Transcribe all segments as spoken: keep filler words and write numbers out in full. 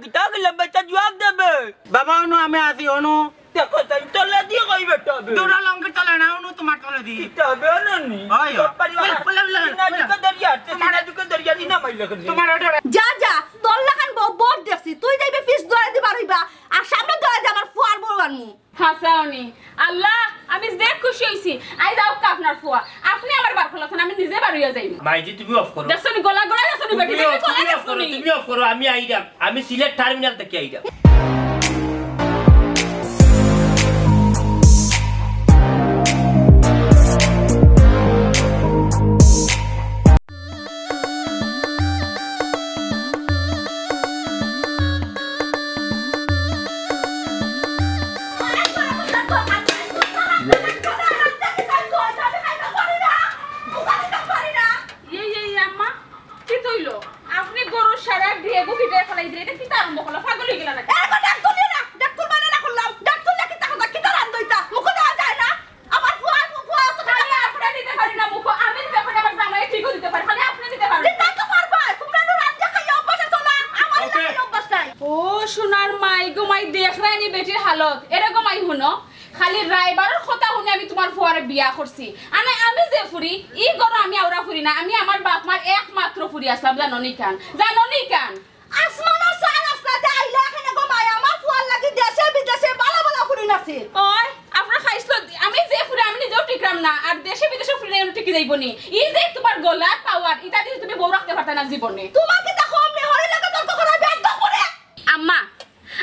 কিতা গেলে বেটা জুয়াব দেবে? বাবা, অনু আমি আছি, অনু। দেখো, তাই তলে দিয়ে কই বেটা হবে? দুরা লঙ্গি তলে না, অনু তোমার তলে দি। কিতা হবে, অনু নি? ওই, ওই। পারিবা না। বলে, বলে, বলে। সিনা দুকে দরিয়া, সিনা দুকে দরিয়া, ইনা মাইলে কেনে? তোমার ওটা যা, যা, তোর লাখান বউ বহুত দেখছি। তুই যাইবে পিছ দুয়ারে দি বার অইবা, আর সামনে দুয়ারে দি আমার ফুয়ার বউ আনমু। হাছাউ নি। আল্লাহ, আমি যে খুশি অইছি। আইজ আউক্কা আপনার ফুয়া। আপনে আমার বার করলা কেনে, আমি নিজে বার অইয়া যাইমু। মাইজি, তুমি off করো। দেখছো নি, গলা গলা দেখছো নি, বেটি, তুমি তুমি off, গলা তুমি off দেখছো করো, নি? তুমি off করো, আমি আইরাম। আমি সিলেট টার্মিনাল থাকি আইরাম। এই, এই, এই, আম্মা, কিতা অইলো? আপনে গরুর সারা ডেগু কিতা ফালাই দিলে, ইটা কিতা আরম্ভ করলা? পাগল অইগেলা নাকি? এ, ডাক তুলিও না, ডাক তুলবা না, না করলাম। ডাক তুললে কিতা কথা, কিতা রান্ধ ইতা? মুখো দেওয়া যায় না। আমার ফুয়া, ফুয়া তো খালি আপনে দিতে পারি না মুখো, আমি দিতে পারি, আমার জামাই ঠিকও দিতে পারে, খালি আপনে দিতে পারো না। দিতে তো পারবা, তোমরা তো রান্ধা খাইয়া অভ্যাস আছে না, আমার ওকে। খাইয়া অভ্যাস নাই। ও সোনার মাই গো মাই, দেখরায়নি বেটির হালত, এরকম আই হুনো, খালি রাইবারর কথা হুনি আমি তুমার ফুয়ারে বিয়া করছি। আনে আমি যে ফুরি, ই ঘরো আমি আওরা ফুরি না, আমি আমার বাপ মার একমাত্র ফুরি আছলাম, জানো নি কান, জানো নি কান? আসমানর চান আস্তাতে আইলা কেনে গো মাই, আমার ফুয়ার লাগি দেশে বিদেশে বালা বালা ফুরিন আছিল। ওই, আপনার খাইছলত, আমি যে ফুরি আমি নিজেও টিকরাম না, আর দেশে বিদেশে ফুরি না টিকি যাইবো নি? ই যে তুমার গলার পাওয়ার, ইতা দিয়া তুমি বউ রাখতে পারতা না জীবনে। তুমার কিতা কম নি, হরির লগে তর্ক করা বেয়াদব করে। আম্মা,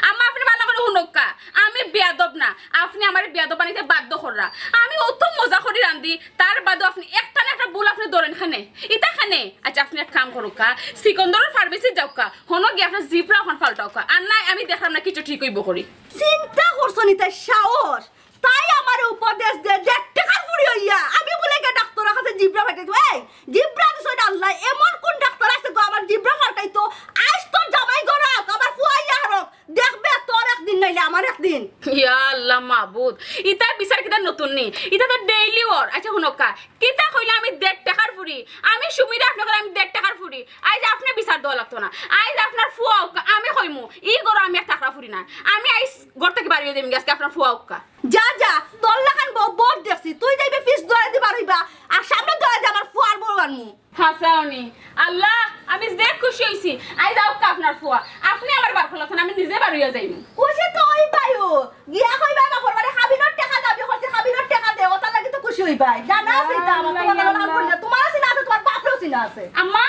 আম্মা, আপনে ভালা করি হুনউক্কা, আমি বেয়াদব না, আপনে আমারে বেয়াদব বানাইতে বাধ্য কররা। আমি অত মজা করি রান্ধি, তার বাদেও আপনে একটা না একটা ভুল আপনে ধরেন কেনে, ইতা কেনে? আচ্ছা, আপনে এক কাম করউক্কা, সিকন্দরর ফার্মেসিত যাউক্কা, হনো গিয়া আপনার জিব্রা অখান ফাল্টাউক্কা, আর নায় আমি দেখরাম না কিছু ঠিক অইবো করি। চিন্তা করছো নি তাই সাহস? তাই আমারে উপদেশ দে, দেড় টেকার ফুরি অইয়া আমি বুলে গিয়া ডাক্তরর কাছে জিব্রা ফাটাইতাম। এই জিব্রা দিছইন আল্লায়, এমন কোন ডাক্তর আছে গো আমার জিব্রা ফাটাইতো? আইজ তোর জামাই ঘরো আউক, আমার ফুয়া আইয়া হারউক, দেখবে তোর একদিন নাইলে আমার একদিন। ইয়া আল্লাহ মাবুদ, ইতার বিচার কিতা নতুন নি? ইতা তো ডেইলি অর। আচ্ছা হুনউক্কা, কিতা কইলা আমি দেড় টেকার ফুরি? আমি সুমিরে আপনে কইলা আমি দেড় টেকার ফুরি। আইজ আপনে বিচার দেওয়া লাগতো না। আইজ আপনার ফুয়া আউক্কা, আমি কইমু, ই ঘরো আমি আর থাকরা ফুরি না। আমি আইজ ঘর থাকি বারইয়া যাইমু গি, আজকে আপনার ফুয়া আউক্কা। যা, যা, তোর লাখান বউ বহুত দেখছি। তুই যাইবে পিছ দুয়ারে দি বার অইবা, আর সামনে দুয়ারে দি আমার ফুয়ার বউ আনমু। হাছাউ নি। আল্লাহ, আমি যে খুশি অইছি। আইজ আউক্কা আপনার ফুয়া। আপনে আমারে বার করলা কেনে, আমি নিজে বারইয়া যাইমু। খুশি তো অইবায়উ। গিয়া কইবা বাপর বাড়ি, কাবিনর টেকা দাবি করছি, কাবিনর টেকা দে, অতার লাগি তো খুশি অইবায়। জানা আছে ইতা আমার, ইয়া আল্লাহ, তুমার ইয়া আল্লাহ। তুমারও চিনা আছে, তুমার বাপরও চিনা আছে। আম্মা,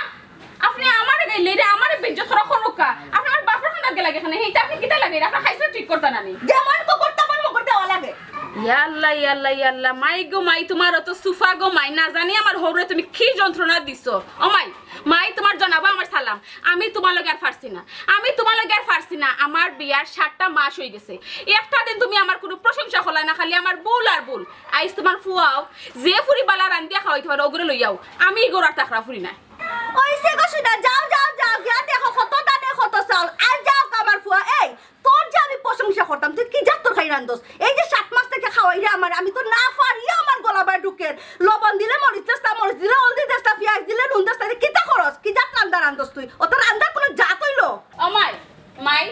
আপনে আমারে গাইল্লাইরা, আমারে বেইজ্জত করা করউক্কা। আপনে আমার বাপর কান্দাত গেলা কেনে, ইতা আপনে কিতা লাগাইরা? আপনার খাইছলত ঠিক করতা না নি? যেমন কুকুর তেমন মুগুর দেওয়া লাগে। ইয়া আল্লাহ, ইয়া আল্লাহ, ইয়া আল্লাহ, মাই গো মাই, তুমার অত সুফা গো মাই, না জানি আমার হউরে তুমি কি যন্ত্রণা দিছো। ও মাই, মাই তুমার জানাবো আমার সালাম, আমি তুমার লগে আর পারছি না, আমি তুমার লগে আর পারছি না। আমার বিয়ার সাতটা মাস অইগেছে, একটা দিন তুমি আমার কুনু প্রশংসা করলায় না, খালি আমার ভুল আর ভুল। আইজ তুমার ফুয়াও যে ফুরি বালা রান্দিয়া খাওয়াইতে পারে, অগুরে লইয়া আও, আমি ই ঘরো আর থাকরা ফুরি না। অইছে গো সুনা, যাও, যাও, যাও, গিয়া দেখো কত ধানে কত চাউল। আর যাউক্কা আমার ফুয়া, এই, তোর যে আমি প্রশংসা করতাম, তুই কি জাত তরকারি রান্ধস? এই যে সাত মাস থাকি খাওয়াইরে আমারে, আমি তো না পারিয়া আমার গলা বায় ঢুকের। লবণ দিলে মরিচ দেস না, মরিচ দিলে হলদি দেস না, পিয়াজ দিলে নুন দেস না, কিতা করস? কি জাত রান্দা রান্ধস তুই? অতা রান্দার কুনু জাত অইলো? ও মাই, মাই,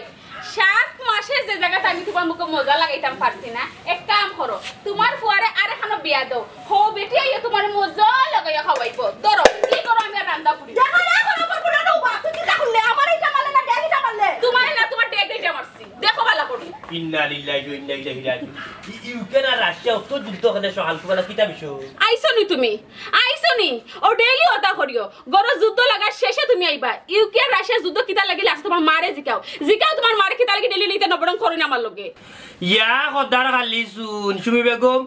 সাত মাসে যে জাগাত আমি তুমার মুখো মজা লাগাইতাম পারছি না, এক কাম করো, তুমার ফুয়ারে আরেকখানো বিয়া দেও, হউ বেটি আইয়া তুমারে মজা লাগাইয়া খাওয়াইবো। ধরো, ই ঘরো আমি আর রান্দা ফুরি না। দেখো, এখন আমার ফুরা নৌবা, তুই কিতা করলে? আমারে ইটা মারলে না, ডেগ ইটা মারলে? তুমারে না, তুমার ডেগ ইটা মারছি। দেখো ভালা করি। ইন্না লিল্লাহি ওয়া ইন্না ইলাইহি রাজিউন। ই-, ইউক্রেন আর রাশিয়া অত যুদ্ধ অখানে সহাল কুবালা কিতা বিষয়? আইছো নি তুমি? আইছো নি? ও ডেইলি অতা করিও। ঘরো যুদ্ধ লাগার শেষে তুমি আইবা। ইউক্রেন রাশিয়ার যুদ্ধ কিতা লাগি লাগছে তুমার মারে জিকাও। জিকাও তুমার মারে কিতা লাগি ডেইলি লইতে নবরং করো না আমার লগে। ইয়া খোদার খালি শুন, সুমি বেগম,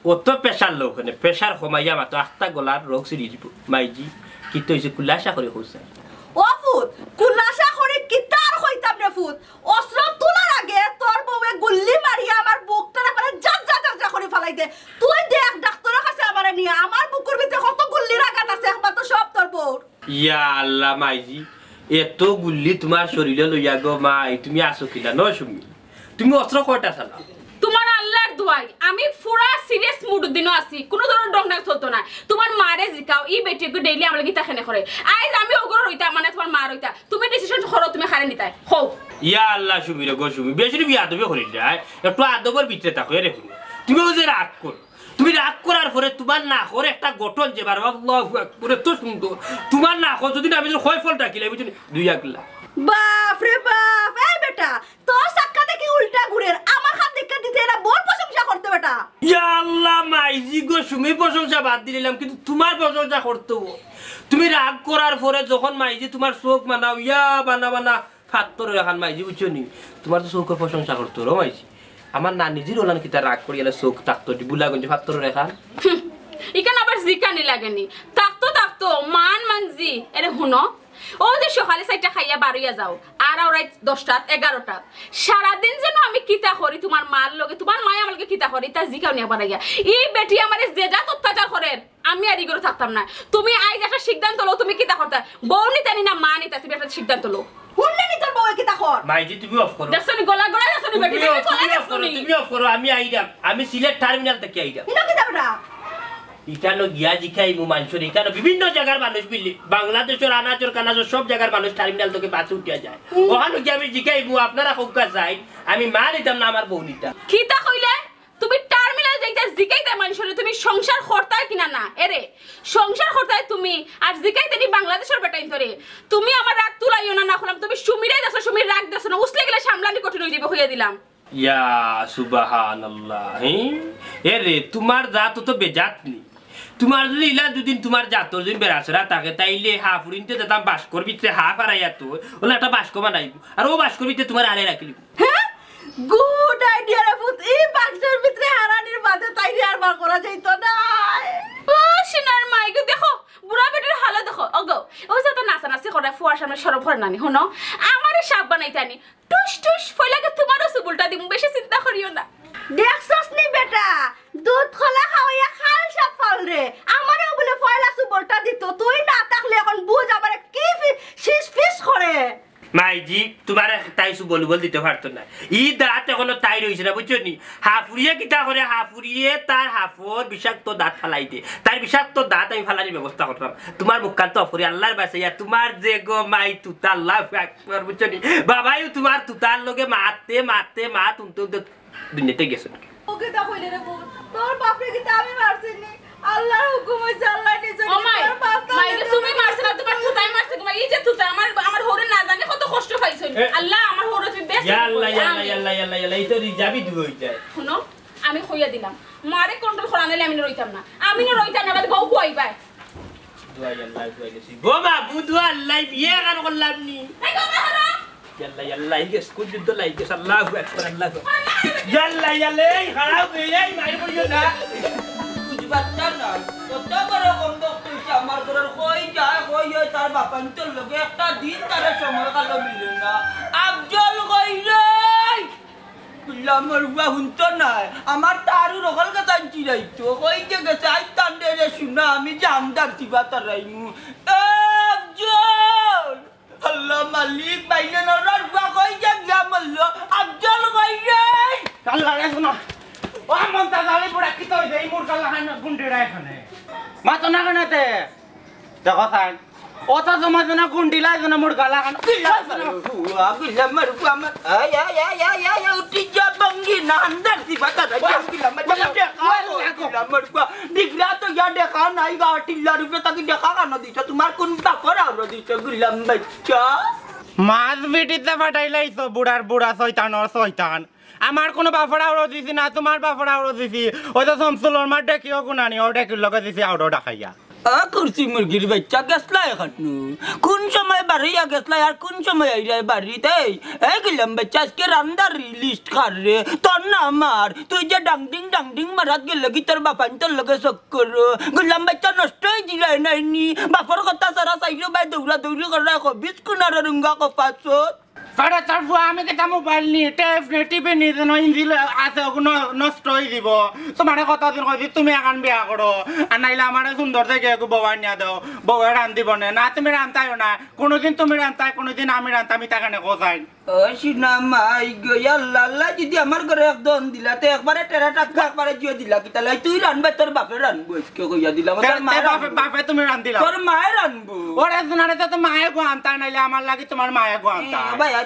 অত প্রেশার লও কেনে, প্রেশার কমাইয়া মাতো, আস্তা গলার রগ ছিড়ি দিবো। মাইজি, কিতা অইছে খুলাসা করি কও চাই। ও ফুত, খুলাসা করি কিতা আর কইতাম রে ফুত, অস্ত্র তুলার আগে তোর বউয়ে গুল্লি মারিয়া আমার বুকটারে জাত জাত জাত করি ফালাই দে। তুই দেখ ডাক্তরর কাছে আমারে নিয়া, আমার বুকুর ভিতরে কত গুল্লির আঘাত আছে, একমাত্র সব তোর বউর। ইয়া আল্লাহ মাইজি, এত গুল্লি তুমার শরীরে লইয়া গো মাই, তুমি আছো কিলা ন সুমি? তুমি অস্ত্র কয়টা চালাও? তুমার আল্লার দোয়াই, আমি পুরা সিরিয়াস মুডর দিনো আছি, কুনু ধরনর ঢং ঢাং চলতো না। তুমার মারে জিকাও, ই বেটি গু ডেইলি আমার লগে ইতা কেনে করে। আইজ আমি অগুরে রইতা, মানে তুমার মা রইতা। তুমি ডিসিশন করো, তুমি কারে নিতায়। কও। ইয়া আল্লাহ, সুমি রে গো সুমি, বেশি বেয়াদবি করিস না, একটু আদবর ভিতরে থাকো। এরে হুনো, তুমি অউ যে রাগ করো, তুমি রাগ করার পরে তুমার নাকর একটা গঠন যে বারো, আল্লাহু আকবার, এত সুন্দর। তুমার নাকর যদি না, আমি যদি কয় ফল ডাকিলাই, বুঝছো নি? দুই আগলা। বাফ রে বাফ, এই বেটা, তোর চাক্কা দেখি উল্টা ঘুরের, আমার খান দেখিয়া দিতে এরা বউর প্রশংসা করতে বেটা। ইয়া আল্লাহ, মাইজি গো সুমি, প্রশংসা বাদ দিলাম, কিন্তু তুমার প্রশংসা করতে অইবো। তুমি রাগ করার পরে যখন মাইজি তুমার চউখ বানাও, ইয়া বানা বানা, ফাত্তর রেখান মাইজি, বুঝছো নি? তুমার তো চউখর প্রশংসা করতে অইবো মাইজি। আমার নানিজির ওলান কিতা রাগ করিয়া চউখ থাকতো, বুলাগঞ্জে ফাত্তর রেখান। হুম, ইখান আবার জিকানি লাগেনি। থাকতো, থাকতো, মান মানজি। এরে হুনো, অউ যে সকালে চাইরটা খাইয়া বারইয়া যাও, আর আও রাইত দশটাত, এগারোটাত। সারাদিন যেন আমি কিতা করি তুমার মার লগে, তুমার মায় আমার লগে কিতা করি, তা জিকাও নি একবার আইয়া। ই বেটি আমারে যে জাত অত্যাচার করের, আমি আর ই ঘরো থাকতাম না। তুমি আইজ একটা সিদ্ধান্ত লও, তুমি কিতা করতায়? বউ নিতায় নি না মা নিতায়, তুমি একটা সিদ্ধান্ত লও। হুনলে নি তোর বউয়ে কিতা কর? মাইজি, তুমি off করো। দেখছো নি, গলা গলা দেখছো নি, বেটি, তুমি তুমি off, গলা তুমি off দেখছো করো, নি? তুমি off করো, আমি আইরাম, আমি সিলেট টার্মিনাল থাকি আইরাম। ইনো কিতা বেটা? ইখানো গিয়া জিকাইমু মানষরে, ইখানো বিভিন্ন জাগার মানুষ মিলি, বাংলাদেশর আনাচর কানাচর সব জাগার মানুষ টার্মিনাল থাকি বাসে উঠিয়া যায়। হুম। ওখানো গিয়া আমি জিকাইমু, আপনারা কউক্কা চাইন, আমি মা নিতাম না আমার বউ নিতাম। কিতা কইলে? তুমি টার্মিনাল যাইতায় জিকাইতায় মানষরে, তুমি সংসার করতায় কিনা না? এরে, সংসার করতায় তুমি, আর জিকাইতায় নি বাংলাদেশর বেটাইন্তরে। তুমি আমার রাগ তুলাইও না, না করলাম, তুমি সুমিরে দেখছো, সুমির রাগ দেখছো না, উছলে গেলে সামলানি কঠিন অইযিবো, কইয়া দিলাম। ইয়া সুবহানাল্লাহ, হি? এরে, তুমার জাত তো বেজাত নি। তুমার যদি ইলা দুদিন তুমার জাতর যদি বেড়াছেড়া থাকে, তাইলে হাফুরিন্তে যেতাম বাস্কর ভিতরে হাফ হারাইয়া তো, অলা একটা বাস্ক বানাইবো। আর অউ বাস্কর ভিতরে তুমার আরে রাখিলিবো। হ্যাঁ? Good idea রে পুত। ই বাক্সর ভিতরে হারানির বাদে তাইরে আর বার করা যাইতো নায়। ও সোনার মাই গো, দেখো, বুড়া বেটির হালো দেখো। ওগো, অউ যে অত নাচানাচি করে, ফুয়ার সামনে শরম করে না নি, হুনো? আমারে সাফ বানাইতায় নি। টুস টুস, ফয়লাগে তুমারও চুবুলটা দিমু, বেশি চিন্তা করিও না। দেখছস নি বেটা, দুধ কলা খাওয়াইয়া খাল সাফ পালরে। আমারেও বুলে ফয়লা চুবুলটা দিত, তুই না থাকলে অখন বুঝ আমারে কি ফি-, শিস ফিস করে। মাইজি, তুমারে তাই চুবুল উবুল দিতো পারতো নায়। ই দাঁত অখনো তাইর অইছে না, বুঝছো নি? হাফুরিয়ে কিতা করে, হাফুরিয়ে তার হাফর বিষাক্ত দাঁত ফালাই দে। তার বিষাক্ত দাঁত আমি ফালানির ব্যবস্থা করতাম। তুমার মুখখান তো অফুরি আল্লার বাসাইয়া, তুমার যে গো মাই তুতা, আল্লাহু আকবার, বুঝছো নি? বাবাইও তুমার তুতার লগে মাতে মাতে মাত উনতে উনতে দুনিয়াতে গেছে। ওকে তা কইলে রে বউ, তোর বাপরে কিতা আমি মারছি নি? আল্লার হুকুম অইছে, আল্লায় নিজে ও মাই, তোর বাপ মাই, তুমি মারছো না, তুমার তুতায় মারছে। তুমার ই যে তুতা, আমার, আমার হউরে না জানি কত কষ্ট পাইছইন। এ, আল্লাহ, আমার হউরে তুমি বেশ ইয়া আল্লাহ, ইয়া আল্লাহ, আমিন। ইয়া আল্লাহ, ইয়া আল্লাহ, ইয়া আল্লাহ, এই তো রিজাবি দুই অইছে। হুনো, আমি কইয়া দিলাম, মারে control করা নাইলে আমি রইতাম না, আমি না রইতাম না, বাদে বউ কইবায়। দোয়া আল্লাহ, দোয়া গেছি। ও বাবু, দোয়া আল্লাহ, বিয়া কার করলাম নি? এই গো, বাহারা। ইয়াল্লা, ইয়াল্লা, এই গেছ, কোন যুদ্ধ লাগি গেছে? আল্লাহু আকবার, আল্লাহু আকবার। ইয়াল্লা, ইয়াল্লা, এই খারাপ, এই, এই, মারি পড়িও না। বুঝবার চান না, কত বড় কম বক্ত হইছে আমার ঘরের, কই যায়, কই হয়, তার বাপাইন্তর লগে একটা দিন তারা সময় কালো মিলে না। আফজল কই রে? গুলামর বুয়া হুনতো নায়, আমার তারু রকল কথা চিরাইতো, কই যে গেছে, আই তান্ডে রে শুনা, আমি জানদার সিবা তারাইমু। এ আফজল! আল্লাহ মালিক, বাইলে নরর বুয়া কই যে গিয়া মরলো, আফজল কই রে? আল্লাহ রে শুনা। ও মন্তাজ আলী বুড়া কি তো এই মুরগা লাগান গুন্ডিরা এখানে। মা তো না কেনাতে। দেখো সাইন। অত সমাজ না গুন্ডিলা যেন মুরগা লাগান। বুয়া, বুয়া, মার বুয়া, মার। আয়, আয়, আয়, আয়, আয়, উঠি যা ভঙ্গি, না আন্দার সিবা তারাইমু, গুলাম, মার। দেখা, গুলাম, মার বুয়া। ডিগরা তো ইয়া দেখা নাই গা, টিল্লার উপরে তাকে দেখা কানো দিছ? তুমার কোন বাপর আওরো দিছ, গুলাম বাচ্চা? মাছ বিটিতে ফাটাইলাইছো, বুড়ার বুড়া, শয়তানর শয়তান। আমার কোনো বাপর আওরো দিছি না, তুমার বাপর আওরো দিছি। ওই তো শামসুলর মার ডেকিও গুনানি, ও ডেকির লগে দিছি আওরো ডাকাইয়া। ও কুরসি মুরগির বাচ্চা, গেছলায় এখানো? কোন সময় বাড়িয়া গেছলায় আর কোন সময় আইরায় বাড়িত? এই, এই গুলাম বাচ্চা, আজকে রান্দার list কার রে? তোর না আমার? তুই যে ডাংডিং ডাংডিং মারাত গেলে কি তোর বাপাইন্তর লগে চক্কর? গুলাম বাচ্চা নষ্ট অই দিলায় নাইনি? বাপর কথা ছাড়া চাইরো বায় দৌড়া দৌড়ি করায় খবিস কুনার রুঙ্গা কপাছত। আরে তোর ফুয়া, আমি কিতা মোবাইল নি, টেপ নি, টিভি নি, যেন ইঞ্জিন আছে, ওগুলো নষ্ট অই দিব। তুমারে কতদিন কইছি তুমি এখান বিয়া করো, আর নাইলে আমারে সুন্দর দেখি এগু বউ আনিয়া দেও, বউয়ে রান্দিব নে। না, তুমি রান্তায়ও না, কোনোদিন তুমি রান্তায়, কোনোদিন আমি রান্তাম, ইতা কেনে কোথায়? ও সোনা মাই গো, আল্লাহ, আল্লাহ, যদি আমার ঘরে এক দন দিলা, তে একবারে টেরা টাক্কা, একবারে জিও দিলা, কিতা লাই তুই রানবে, তোর বাপে রানবো, আজকে কইয়া দিলাম, তোর তে, তে মায়ে বাপে, রানবো। বাপে তুমি রান্দিলাও। তোর মায়ে রানবো। ওরে সোনারে, তো, তো মায়ে গো আনতা, নাইলে আমার লাগি তুমার মায়ে গো আনতা। এ, ভাই, আর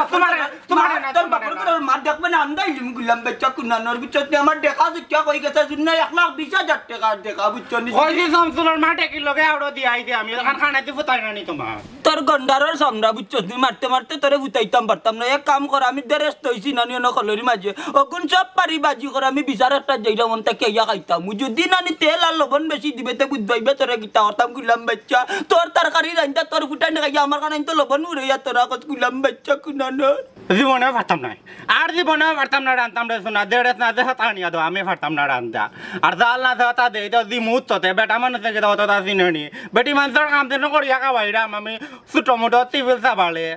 বাপর ঘরর মা দেখবে না, আন্দাইলিমু গুলাম বাইচ্চা কুনানর, বুঝছস নি? আমার দেখা সুচ্চা কই গেছে, শুন না, এক লাখ বিশ হাজার টেকা দেখা, বুঝছস নি? কইছি শামসুলর মা টেকির লগে আউড়ো দিয়া আইছি আমি, অখান খানাইতে ফুতাই না নি তোমার। তোর গন্ডারর সামরা, বুঝছস নি? মারতে মারতে তোরে ফুতাইতাম পারতাম না। এক কাম কর, আমি দেরেস্ত অইছি না নি অনো কলরির মাঝে। অগুন সব পারি বাজি কর, আমি বিচার একটা যাইরাম অন্তা কিয়া খাইতাম। যদি না নি তেল আর লবণ বেশি দিবে, তে বুঝবাইবে তোরে কিতা করতাম গুলাম বাইচ্চা। তোর তরকারি রান্দা, তোর ফুটানি খাইয়া আমার খানাইন তো লবণ উড়াইয়া তোরা কস গুলাম বাইচ্চা কুনানর। জীবনে পারতাম নায়, আর জীবনে পারতাম না রানতাম রে সোনা, দেড়েস না দেড়েস আনিয়া দেও, আমি পারতাম না রান্দা। আর জাল না দেওয়া তা দেই তো দি মুহূর্ততে, বেটা মানুষ নাকি দাও তো তা চিনে নি। বেটি মানুষর কাম দিন করিয়া খাওয়াইরাম আমি, ছোট মোটো টিফিল সাবালে।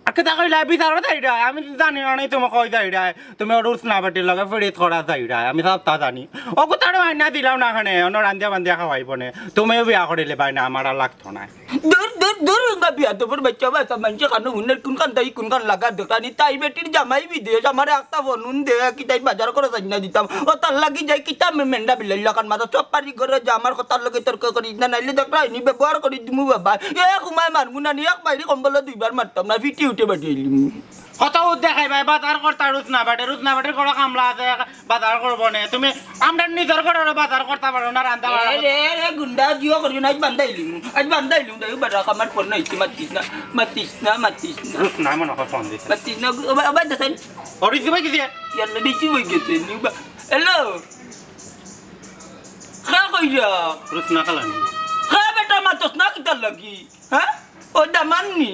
আর কিতা কইলা বিচারো যাইরায়, আমি জানি না নি তুমি কই যাইরায়, তুমি রুসনা বেটির লগে ফিরিত করা যাইরায়, আমি সব তা জানি। অগু তারে মাইনা দিলাও না খানে, অনো রান্দিয়া বান্দিয়া খাওয়াইবো নে, তুমিও বিয়া করিলে ভাই না, আমার আর লাগতো না। দূর, দূর, দূর, ইঙ্গা বিয়াদবর বাইচ্চা, বাচ্চা মানষে কানো হুনের কুনখান দায়ী, কুনখান লাগা দরকার নি। তাই বেটির জামাই বিদেশ, আমারে আখতা ফোন উন দে, কিতা তাই বাজার খরচ আইনা দিতাম। অতার লাগি যাই কিতা মে-, মেন্ডা বিলাইর লাখান মাথা, সব পারি ঘরো যা, আমার কথার লগে তর্ক করিস না, নাইলে দেখরা নি ব্যবহার করি দিমু বাবা। এক হুমায় মারমু না নি, এক বাইরে কম্বল দুইবার মারতাম না, ফিটি উঠে বাড়ি আইলিমু। কত উদ্দে খাইবায়, বাজার করতা রুসনা বেটি, রুসনা বেটির কোনো কামলা আছে, বাজার করবো নে। তুমি আমরার নিজর ঘরর বাজার করতা পারো না, রান্দা বাড়া এ রে, এ রে, গুন্ডা জিও করিও না, আইজ বান্দাইলিমু, আইজ বান্দাইলিমু, দাইও বেটা, আমার ফোন নাই, মাতিস না, মাতিস না, মাতিস না। রুসনা মনে হয় ফোন দিছে। মাতিস না, ও বা-, ও বা দেখেন। ও রিসিভ অই গেছে? ইয়াল্লা, রিসিভ অই গেছে, নিবা। হ্যালো? খা কইরা? রুসনা খালানি। খা বেটা, মাতস না কিতার লাগি? হ্যাঁ? ও দামান্নি,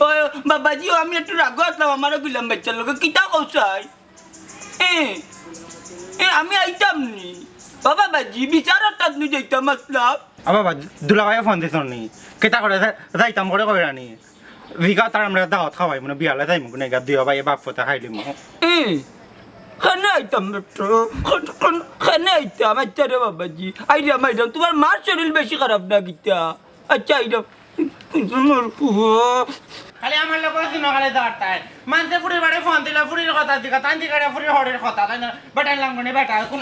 ও বাবাজি, ও আমি একটু রাগ আছলাম, আমারে গুলাম বাইচ্চার লগে কিতা কও চাই? এ, এ, আমি আইতাম নি। ও বাবাজি, বিচারর তাত নু যাইতাম আছলাম। আ বাবা, দুলাভাইয়ে ফোন দিছইন নি? কিতা করে যা-, যাইতাম করে কইরা নি? রিগা তার আমরা দাওয়াত খাওয়াই, মানে বিয়ালে যাইমু, মানে গা দুইও ভাইয়ে বাপ ফুতে খাইলিমু। এ, খানে আইতাম বেটা, খান-, খান-, খানে আইতাম, আচ্ছা রে বাবাজি। আইরাম, আইরাম, তোমার মার শরীর বেশি খারাপ না কিতা? আচ্ছা, আইরাম। খালি আমার লগে শুনো, খালি দাঁড়ায়। মানষে ফুড়ির বাড়ি ফোন দিলে, ফুড়ির কথা দিকা, তান দিকা ফুড়ির হরির কথা, তাই না? বেটার লাঙ্গুনি বেটা, কোন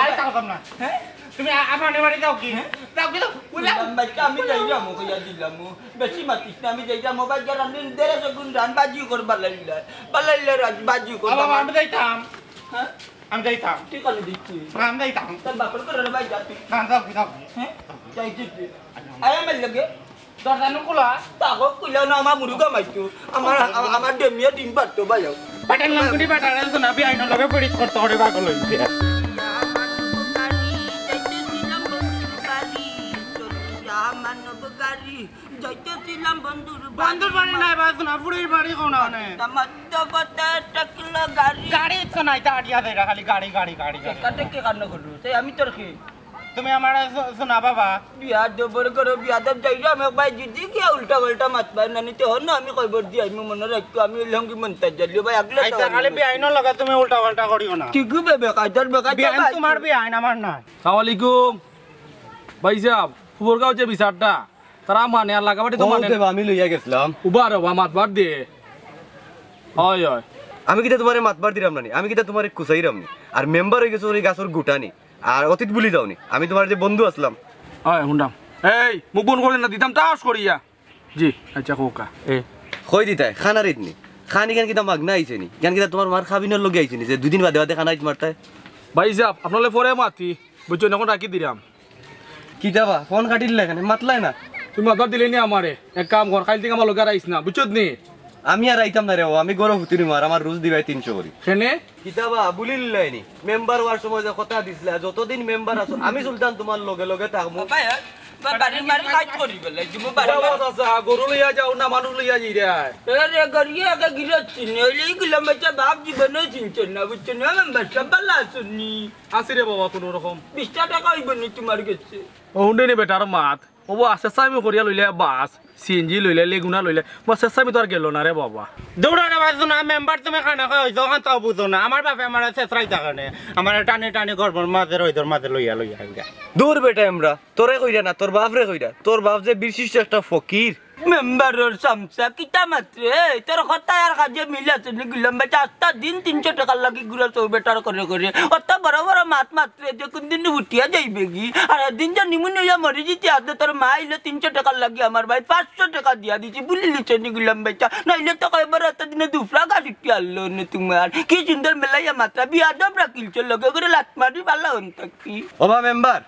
আরে, থাকতাম না। তুমি আ-, আমার বাড়ি যাও কি? হ্যাঁ? যাও কি তো? বললাম, বাইকটা আমি যাইলাম, কইয়া দিলাম, ও বেশি মাতিস না, আমি যাইলাম, ও বাইক আর আমি দেড়শো গুণ রান বাজি কর বালাইলা, বালাইলা রাজ বাজি কর বাবা, বাবা। আমি যাইতাম। হ্যাঁ? আমি যাইতাম। ঠিক আছে, দিচ্ছি। না, আমি যাইতাম। তোর বাপর করে রে ভাই, যা তুই। না, যাও কি, যাও কি? হ্যাঁ? যাইছি তুই। আয় আমার লগে। দরজা নু খোলা। তাগো কইলা না, আমার মুরুগা মাইতো। আমার, আমার, আমার ডেমিয়া ডিম পারতো, ভাই। বেটার লাঙ্গুনি বেটারে শোনা, বিয়াইনর লগে ফিরিত করতে করে পাগল অইছে। যাইতেছিলাম বন্ধুর বাড়ি। বন্ধুর বাড়ি নাই, বাস না, ফুড়ির বাড়ি কোন আনে? গাড়ি তো নাই, তা আটিয়া দেয় না, খালি গাড়ি, গাড়ি, গাড়ি, গাড়ি। কাটে কে কান্না করলো? তাই আমি তোর কি? তুমি আমারে শো-, শোনা বাবা। বিয়াদবর ঘরো বিয়াদব যাইলাম, এক ভাই যদি গিয়া উল্টা পাল্টা মাত পায় না নিতে হন না, আমি কয়বার দি আইমু মনে রাখতো, আমি অইলাম কি মন্তাজ জালিও ভাই, আগলে আইতা তো খালি আমি বিয়াইনর লগে তুমি উল্টা পাল্টা করিও না। ঠিকই বে, বেকায়দার বেকায়দা বিয়াইন ভাই। তোমার বিয়াইন, আমার না। সালাম আলাইকুম। ভাই সাহেব, ফুবরগাঁও যে বিচারটা, তারা মানে আর লাগাবাটি তো ও মানে দেবা, আমি লইয়া গেছিলাম। উবা রে উবা, মাতবার দে। হয়, হয়। আমি কিতা তোমারে মাতবার দিরাম না নি? আমি কিতা তোমারে কুচাইরাম নি? আর মেম্বার অই গেছো ওই গাছর গুটানি। আর অতীত ভুলি যাও নি। আমি তোমার যে বন্ধু আছলাম। হয়, হুনরাম। এই, মুখ বন্ধ করে না, দিতাম টাস করিয়া। জি, আচ্ছা, কউক্কা। এ, কই দিতায়? খানার ইদ নি। খানি কেন কিতা মাগনা আইছে নি? কেন কিতা তোমার মার খাবিনর লগে আইছে নি? যে দুদিন বাদে বাদে খানা ইদ মারতায়? ভাই সাহেব, আপনারে পরে মাতি, বুঝছো নি, এখন রাখি দিরাম। কিতা বা, ফোন কাটিল না কেনে? মাতলায় না। তুমি মাতবার দিলে নি আমারে। এক কাম কর, কাইল থাকি আমার লগে আর আইস না, বুঝছত নি? আমি আর আইতাম না রে, ও, আমি গরম হুতুরি মার, আমার রোজ দিবায় তিনশো করি। কেনে? কিতা বা, ভুলিলায় নি? মেম্বার অওয়ার সময় যে কথা দিছলা, যতদিন মেম্বার আছো, আমি সুলতান তোমার লগে লগে থাকমু। বাবা, এ, বা-, বাড়ি, বাড়ি কাজ করি বলে, তুমি বাড়ি, বাবা, বাড়ি। চাচা, গরু লইয়া যাও না, মানুষ লইয়া যাইরায়? এ রে, গরিয়ে আগে গিরত চিনি, অইলে ইগুলা বাচ্চা বাপ জীবনেও চিনছে না, বুঝছো নি? মেম্বার সাব ভালা আছইন নি? আছি রে বাবা, কোনো রকম। বিশটা টেকা অইবো নি তোমার গেছে? ও, হুনরে নি বেটার মাত। ও বা, আচ্ছা, আমি করিয়া লইলে বাস। সিএনজি লইলা, লেগুনা লইলা, মোর শেষামি তো আর গেল না রে বাবা। দৌড়া রে বাজু না, মেম্বার তুমি খানা খাওয়া হইছো, ওখান তো বুঝো না। আমার বাপে আমার শেষরাই থাকে না, আমার টানে টানে গর্বর মাঝে রইদর মাঝে লইয়া লইয়া আইগা। দূর বেটা, আমরা তোরে কইরা না, তোর বাপরে কইরা। তোর বাপ যে বিশিষ্ট একটা ফকির। মেম্বারর চামচা, কিতা মাতরে? এই, তোর কথা আর কাজে মিল আছে নি গুলাম বেটা? আস্তা দিন তিনশো টেকার লাগি ঘুরা চৌ বেটার করে করে। অত বড় বড় মাত মাতরে যে কোন দিন ফুটিয়া যাইবে গি? আর দিন যে নিমুনি হইয়া মরি যিতে আদে তোর মা আইলে তিনশো টেকার লাগি আমার ভাই পাঁচশো টেকা দিয়া দিছি, ভুলি লিছে নি গুলাম বেটা? নাইলে তো কয়বার অত দিনে দুফরা গাছ উঠি আনলো নে তোমার। কি সুন্দর মেলাইয়া মাতরা, বিয়াদব রাখিলছে লগে করে লাত মারি পালা হন থাকি। ওবা মেম্বার,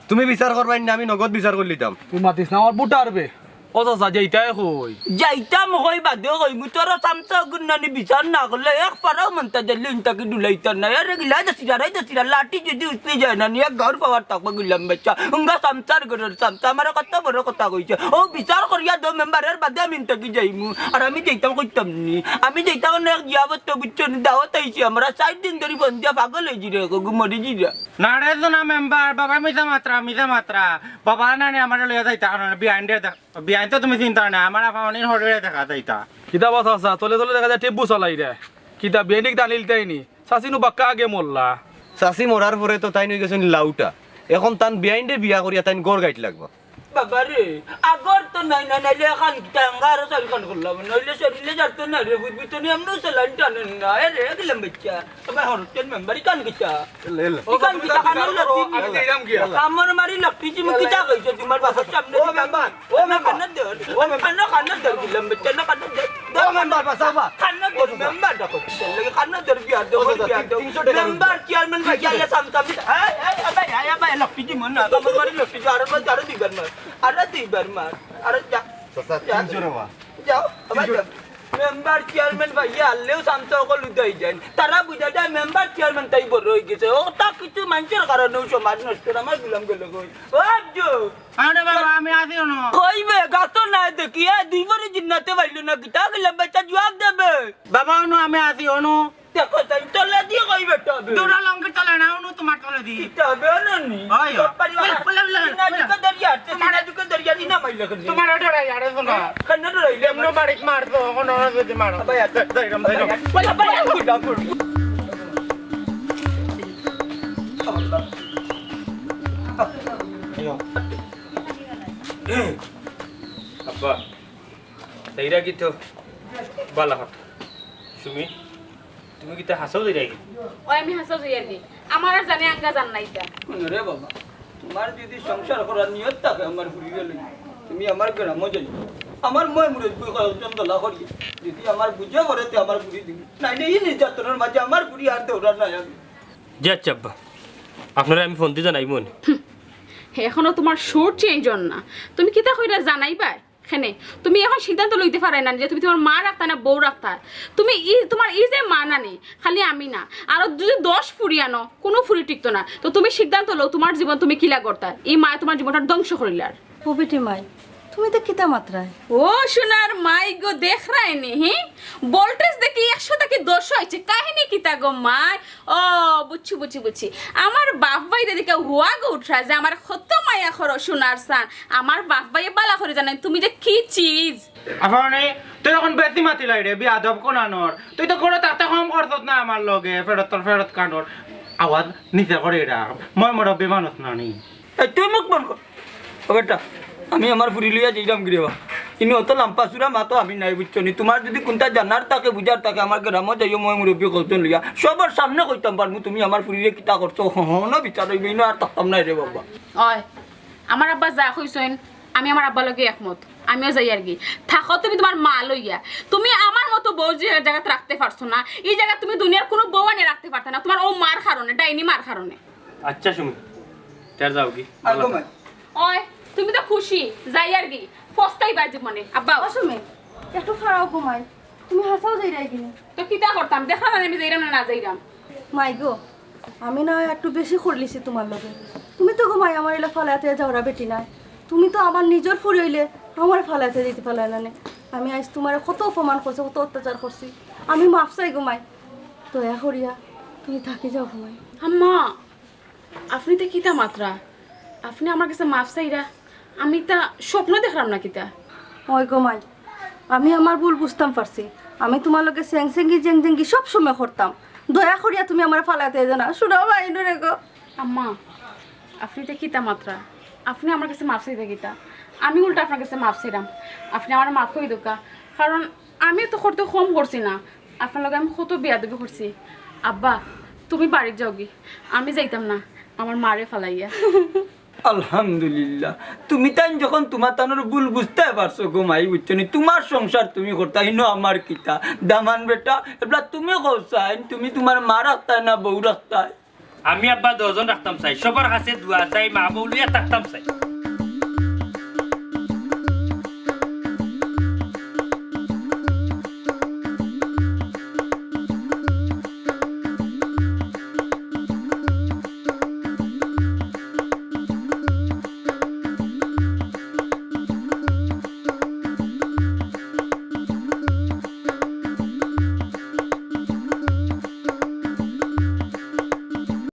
তুমি বিচার করবায় না, আমি নগদ বিচার করিলিতাম। তুই মাতিস না, আমার বুট আরবে। ও চাচা, যাইতায় কই? যাইতাম কই বাদে কইমু, তোর চামচা গুন্নানি বিচার না করলে এক ফাড়াও মন্তা দিলে ইনতাকি ডুলাইতার না। আরে গিলা যাসিরা, রে যাসিরা, লাঠি যদি উঠতে যায় না, নিয়ে গাউর পাওয়ার থাকবো গুলাম বেটা। উঙ্গা চামচার ঘরের চামচা, আমারে কত বড় কথা কইছে। ও বিচার করিয়া দো মেম্বারর বাদে আমি ইনতাকি যাইমু। আর আমি যাইতাম কইতাম নি, আমি যাইতাম অনেক জিয়াবত তো বুঝছো নি, দাওয়াত আইছি আমরা, চাইর দিন ধরি ফোন দিয়া পাগল হয়ে জিরে, গু মরি জিরা। না রে সোনা মেম্বার, বাবা মিছা মাতরা, মিছা মাতরা। বাবা না নে আমারে লইয়া যাইতা কারণ বিয়াইনরে দেখ-, বিয়াইন তো তুমি চিনতা না, আমার আফা অনির হরিরে দেখা যাইতা। কিতা বা চাচা, তলে তলে দেখা যায় টেম্পু চালাইরা। কিতা বিয়াইনরে কিতা আনিলিতায় নি? চাচি নু বাক্কা আগে মরলা। চাচি মরার পরে তো তাইন অই গেছইন লাউটা। এখন তান বিয়াইনরে বিয়া করিয়া তাইন ঘর গাইত লাগবা। বাবা রে, আগর তো নাই না, নাইলে এখান কিতা আঙ্গা আরো চারিখান করলাম, নাইলে শরীরে যার তো না রে, বুঝবি তো নি, এমনও স্যালাইন টানেন না, এ রে, গেলাম বাচ্চা। আবার হরতেন মেম্বার, ইখান কিতা? এলে, এলে। ইখান কিতা? কানের লতি আমি যাইলাম গিয়া। কামড় মারি লতি, তুমি কিতা কইছো তোমার বাবার সামনে? ও মেম্বার, ও মেম্বার। কানের ধর, ও মেম্বার। কানের, কানের ধর, গেলাম বাচ্চা, না কানের ধর। ও মেম্বার, বাঁচাও বা। কানের ধর, মেম্বার ডাকো। কানের ধর, বিয়ার দেও, ও চাচা, বিয়ার দেও। তিনশো টেকা মেম্বার, চেয়ারম্যান ভাই, গেলে সামসামি। এই, এই, এই ভাই, এই ভাই, লতি কি মন না? কামড় মারি লতি, আরো মার, আরো দুইবার মার। আরো দুইবার মার। আরো যা। চাচা, যা। তিনশো টেকা। যাও, আবার যাও। মেম্বার চেয়ারম্যান ভাইয়া আনলেও শান্ত অকল উদয় যাইন। তারা বুঝা যায় মেম্বার চেয়ারম্যান তাই বড় হয়ে গেছে। ও তা কিছু মানুষের কারণেও সমাজ নষ্ট, আমার গুলাম গেল কই। ও আব্জু। আরে বাবা, আমি আছি অনু। কই বে, গাছ তো নাই দেখি, এ দুই বড়ি জিন্নাতে পাইল না, কিতা গেলাম বাচ্চা জুয়াব দেবে। বাবা অনু, আমি আছি অনু। দেখো, তাই তলে দিয়ে কই বেটা হবে? দৌড়া লঙ্গি তলে না, অনু তোমার তলে দি। কিতা হবে, অনু নি? ওই, ওই। সব পারি বলে, বলে, বলে, সিনা বলে। দুকে দরিয়া, তোমার সিনা দুকে দরিয়া, নি না মাইলে কেন? তোমার ওটা রাই, আরে শোনো। কেন ডরাইলে? এমন বাড়ি মারতো, কোনো যদি মারো। ভাই, আচ্ছা। যাই রাম, যাই রাম। ভাই, ভাই, গুড, গুড। আব্বা, তাইরা কি তো বালা হক। সুমি, তুমি কিতা হাছাউ যাইরায়গি? ওই আমি হাছাউ যাইয়ারগি। আমার আর জানে আঙ্গা জান নাই তা। হুনো রে বাবা, তোমার যদি সংসার করার নিয়ত থাকে আমার ফুরিরে লইয়া, তুমি আমার গ্রামো যাইও। আমার ময় মুরব্বি কয়েকজন দলা করিয়া, যদি আমার বুঝে পড়ে তে আমার ফুরি দিবি। নাইলে এই নির্যাতনের মাঝে আমার ফুরি আর দৌড়ার নাই আমি। জি আচ্ছা আব্বা, আপনারে আমি ফোন দি জানাইমু নে। হুম, এখনো তোমার সুর চেঞ্জ অর না। তুমি কিতা কইরা জানাইবায়? কেনে, তুমি এখন সিদ্ধান্ত লইতে পারো না যে তুমি তোমার মা রাখতা না বউ রাখতা। তুমি ই, তোমার ই যে মা নানি, খালি আমি না, আরো যদি দশ ফুরি আনো, কোনো ফুরি টিকতো না। তো তুমি সিদ্ধান্ত লও, তোমার জীবন তুমি কিলা করতা। ই মায় তোমার জীবনটা ধ্বংস করিলার। ও বেটি মাই, তুমি তো কিতা মাতরায়? ও সোনার মাই গো, দেখরায়নি, হি? ভোল্টেজ দেখি একশো থাকি দশ অইছে, কাহিনী কিতা গো মাই? ও, বুঝছি, বুঝছি, বুঝছি। আমার বাপ ভাইরে দেখি হুয়া গো উঠরা যে আমার কত মায়া করো সোনার সান। আমার বাপ ভাইয়ে বালা করি জানইন তুমি যে কি চিজ। আফানি, তুই এখন বেশি মাতিলাইরে, বিয়াদব কোনানর। তুই তো ঘরো থাকতে কম করছত না আমার লগে, ফেরত তোর ফেরত কানর। আওয়াজ নিচে করি রাখ, ময় মুরব্বি মানুষ নানি। এই, তুই মুখ বন্ধ কর। ও বেটা, আমি আমার ফুরি লইয়া যাইরাম গিরে বা। ইনো অত লাম্বা চুড়া মাতো আমি নাই, বুঝছো নি? তোমার যদি কুনতা জানার থাকে, বুঝার থাকে, আমার গ্রামো যাইও, ময় মুরব্বি কতজন লইয়া। সবর সামনে কইতাম পারমু, তুমি আমার ফুরিরে কিতা করছো, হনো বিচার অইবে, ইনো আর থাকতাম নায় রে বাবা। অয়, আমার আব্বা যা কইছইন, আমি আমার আব্বার লগে একমত। আমিও যাইয়ারগি। থাকো তুমি তোমার মা লইয়া। তুমি আমার মতো বউ যে জাগাত রাখতে পারছো না, ই জাগাত তুমি দুনিয়ার কুনু বউ আনি রাখতে পারতা না, তোমার ও মার কারণে, ডাইনি মার কারণে। আচ্ছা সুমি, তে যাওগি। আর ঘুমাই। অয়, তুমি তো খুশি, যাইয়ারগি, পস্তাইবা জীবনে। আব্বা। ও সুমি, একটু খাড়াও ঘুমাই, তুমি হাছাউ যাইরায়গি নি? তো কিতা করতাম, দেখরায় না আমি যাইরাম না না যাইরাম। মাই গো, আমি না হয় একটু বেশি করলিছি তোমার লগে। তুমি তো ঘুমাই আমার ইলা ফালাইতে যাওরা বেটি নায়। তুমি তো আমার নিজর ফুরি অইলে আমার ফালাইতে দিতে পারলায় না নে। আমি আইজ তোমারে কত অপমান করছি, কত অত্যাচার করছি। আমি মাফ চাই ঘুমাই, দয়া করিয়া তুমি থাকি যাও ঘুমাই। আম্মা, আপনি তো কিতা মাতরা? আপনি আমার গেছে মাফ চাইরা? আমি তা স্বপ্ন দেখরাম না কিতা? ওই গো মাই, আমি আমার ভুল বুঝতাম পারছি। আমি তুমার লগে সেংসেঙ্গি জেংজেঙ্গি সব সময় করতাম। দয়া করিয়া তুমি আমারে ফালাইতে যাইও না, শুনো মাই, নুরে গো। আম্মা, আপনি তো কিতা মাতরা, আপনি আমার কাছে মাফ চাইতা কিতা? আমি উল্টা আপনার কাছে মাফ চাইরাম, আপনি আমারে মাফ করি দেউক্কা, কারণ আমি তো করতে কম করছি না, আপনার লগে আমি কত বেয়াদবি করছি। আব্বা, তুমি বাড়িত যাওগি, আমি যাইতাম না আমার মারে ফালাইয়া। আলহামদুলিল্লাহ, তুমি তাইন যখন তুমার তানর ভুল বুঝতায় পারছো গো মাই, বুঝছো নি? তুমার সংসার তুমি করতায়, ইনো আমার কিতা? দামান বেটা, এবলা তুমি কও চাইন, তুমি তুমার মা রাখতায় না বউ রাখতায়? আমি আব্বা দুইজন রাখতাম চাই, সবার কাছে দোয়া চাই, মা বউ লইয়া থাকতাম চাই।